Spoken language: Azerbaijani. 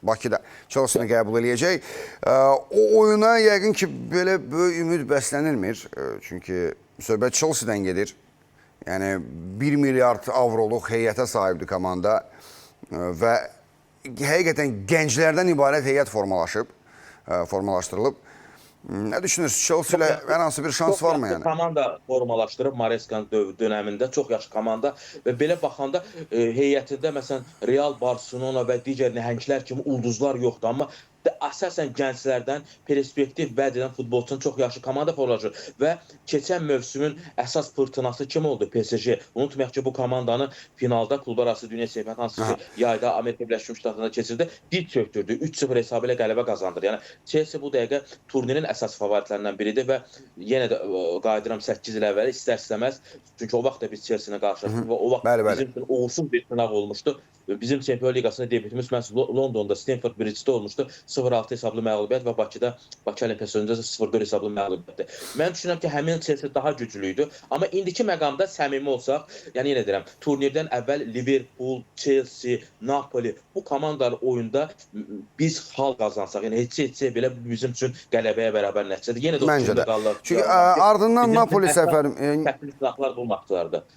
Bakıda Chelsea-ni qəbul eləyəcək. O oyuna yəqin ki, belə böyük ümid bəslənilmir. Çünki söhbət Chelsea-dən gedir. Yəni 1 milyard avroluq heyətə sahibdir komanda və həqiqətən gənclərdən ibarət heyət formalaşıb, formalaşdırılıb. Nə düşünürsünüz? Chelsea ilə hər hansı bir şans Çox varmı yaxşı yəni? Komanda formalaşdırıb Mareskanın dönəmində çox yaxşı komanda və belə baxanda heyətində məsələn Real, Barselona və digər nəhənglər kimi ulduzlar yoxdur, amma əsasən gənclərdən perspektiv vəd edən futbolçunun çox yaxşı komanda formalaşır və keçən mövsümün əsas fırtınası kim oldu? PSG. Unutmayaq ki, bu komandanı finalda klublar arası dünya çempionatı hansı ki yayda Amerika Birləşmiş Ştatlarında keçirdi, diz çökdürdü. 3-0 hesabı ilə qələbə qazandırdı. Yəni Chelsea bu dəqiqə turnirin əsas favoritlərindən biridir və yenə də qayıdıram 8 il əvvəl istər-istəməz, çünki o vaxt da biz Chelsea ilə qarşılaşdıq və o vaxt Bəli, bəli. bizim üçün uğursuz bir sınaq olmuşdu. Bizim Çempionlar Liqasında debütümüz məhz Londonda Stamford Bridge-də olmuşdu. 0-6 hesablı məğlubiyyət və Bakıda Bakı Olimpiya Stadionunda 0-4 hesablı məğlubiyyətdir. Mən düşünürəm ki, həmin Chelsea daha güclü idi. Amma indiki məqamda səmimi olsaq, yəni yenə deyirəm, turnirdən əvvəl Liverpool, Chelsea, Napoli bu komandalar oyunda biz xal qazansaq, yəni heç belə bu bizim üçün qələbəyə bərabər nəticədir. Yenə də o Məncə də. fikrimdə qalırlar. Çünki ardından Bizim üçün Napoli əsas səfər çətin sınaqlar bu maçlardır.